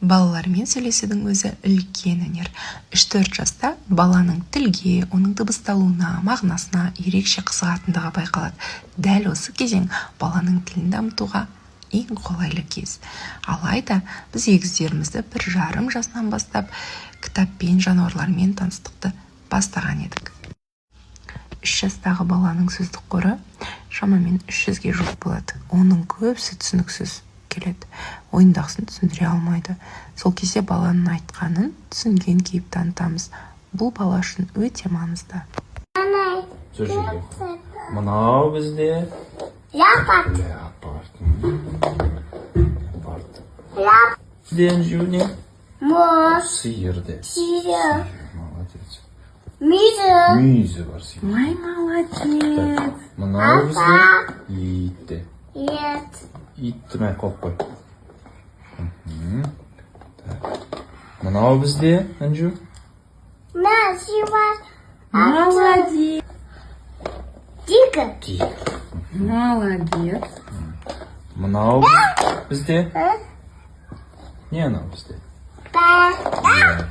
Балалармен сөйлесудің өзі үлкен өнер. 3-4 жаста баланың тілге, оның дыбысталуына, мағынасына ерекше қызығатындығы байқалады. Дәл осы кезең баланың тілін дамытуға ең қолайлы кез. Алайда біз егіздерімізді 1,5 жасынан бастап кітаппен, жануарлармен таныстықты бастаған едік. 3 жастағы баланың сөздік қоры шамамен 300-ге жуық болады. Оның көбісі түсініксіз келеді, ойындағысын түсіндіре алмайды. Сол кезде баланың айтқанын түсінген кейіп танытамыз. Бұл бала үшін өте маңызды. Сол жерге. Мынау бізде Леопард. Леопард. Леопард. Леопард. Бізде Інжу не? Мұз. Сиыр де. Сиыр. Молодец. Мүйізі. Мүйізі бар сиыр. Ой, молодец! Мынау бізде ит де. Ет. Итті мә, қойып қой. Так. Мынау бізде, Інжу? Мә, сиыр. Молодец! Тигр. Тигр. Молодец! Мынау бізде не, анау бізде? Бә. Иә.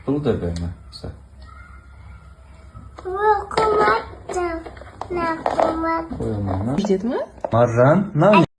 Бұл да бә ма? Қымбатты. Мә, қымбат. Қоя алмаймын. Деді ма? Маржан, мынау не?